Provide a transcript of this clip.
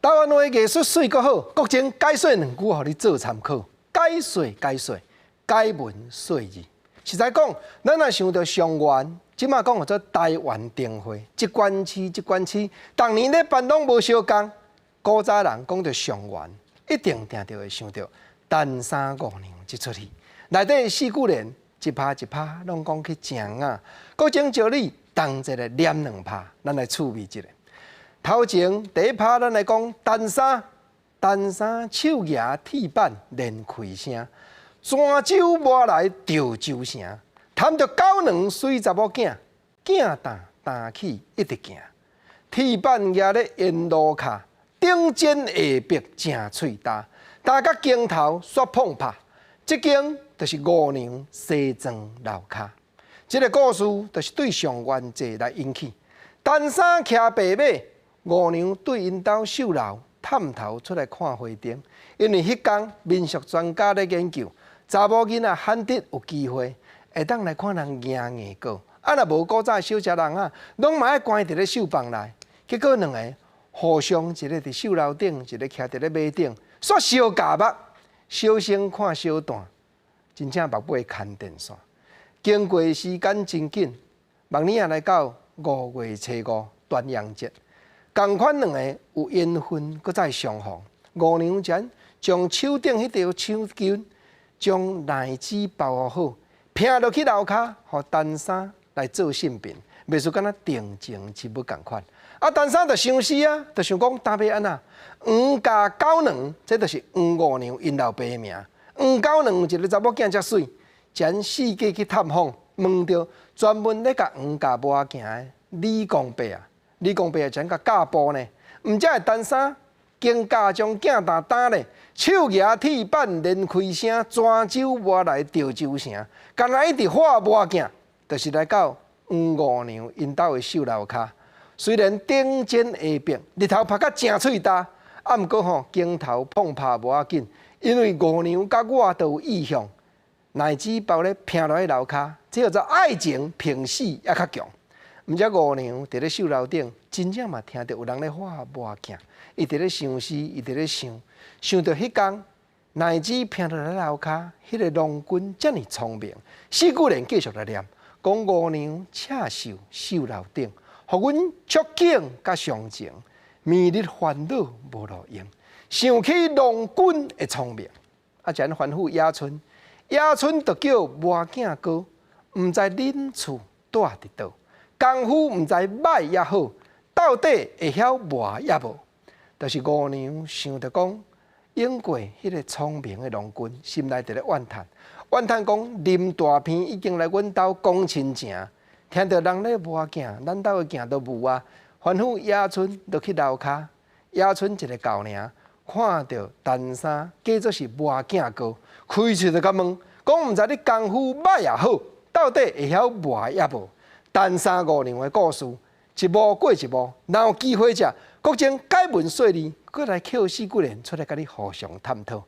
台灣話藝術媠閣好，國珍解說兩句，予你做參考。解說解說，解文說字。實在講，咱若想著上元，這馬講叫做台灣燈會，這縣市這縣市，逐年咧辦攏無相仝。古早人講著上元，一定定著會想著陳三五娘這齣戲。內底四句聯，一拍一拍，攏講去正雅。國珍招你同齊來念兩拍，咱來趣味一下。頭前第一拍，咱來講陳三，陳三手舉鐵板連開聲，泉州磨來潮州城，談著狗娘媠查某囝，囝擔擔起一直行，鐵板舉咧沿路跤，頂尖下壁誠喙焦，焦甲鏡頭煞碰拍，這間就是五娘西裝樓跤。這个故事就是對上元節來引起。陳三騎白馬，五娘對𪜶兜繡樓探頭出來看花燈，因為彼工民俗專家咧研究，查某囡仔罕得有機會會當來看人贏硬果，啊若無古早小食人啊，攏嘛愛關佇咧繡房內。結果兩个互相一个佇繡樓頂，一个徛佇咧馬頂，煞相夾目，小生看小旦，真正目尾牽電線。經過時間真緊，目年仔來到5月初5端陽節。仝款兩个有緣分，閣再相逢。五娘才將手頂彼條手巾，將內子包好，拚落去樓跤，予陳三來做信憑，袂輸敢若定情之物仝款。啊，陳三就相思啊，就想講當欲按怎？黃咬狗娘，這就是黃五娘𪜶老爸的名。黃狗娘一个查某囝遮媠，才四界去探訪，問著專門咧共黃咬磨鏡的李公伯啊。李公伯才共教步呢，毋才會陳三經教將鏡擔擔咧，手舉鐵板連開聲，泉州磨來潮州城，敢若一直畫磨鏡，就是來到黃五娘𪜶兜的繡樓跤。雖然頂尖下壁，日頭曬甲誠喙焦，啊，毋過吼鏡頭碰拍無要緊，因為五娘佮我都有意向，內子包咧拚落去樓跤，這叫做愛情憑死猶較強。毋才五娘佇咧繡樓頂，真正嘛聽著有人咧畫磨鏡，伊佇咧相思，伊佇咧想，想著彼工內子拚落來樓跤，彼个郎君遮爾聰明，四句聯繼續來念，講五娘赤袖繡樓頂，予阮觸景佮傷情，暝日煩惱無路用，想起郎君的聰明，啊，才吩咐野春，野春就叫磨鏡哥，毋知恁厝蹛佇佗。功夫毋知䆀抑好，到底會曉磨抑無？就是五娘想著講，應過彼个聰明的郎君，心內佇咧怨嘆，怨嘆講林大片已經來阮兜講親情，聽著人咧磨鏡，咱兜的鏡都無啊。吩咐野春落去樓跤，野春一个狗爾，看著陳三假做是磨鏡哥，開喙就共問，講毋知你功夫䆀抑好，到底會曉磨抑無？陳三五娘的故事，一幕過一幕，若有機會者，國珍解文說字，閣來抾四句聯出來，佮你互相探討。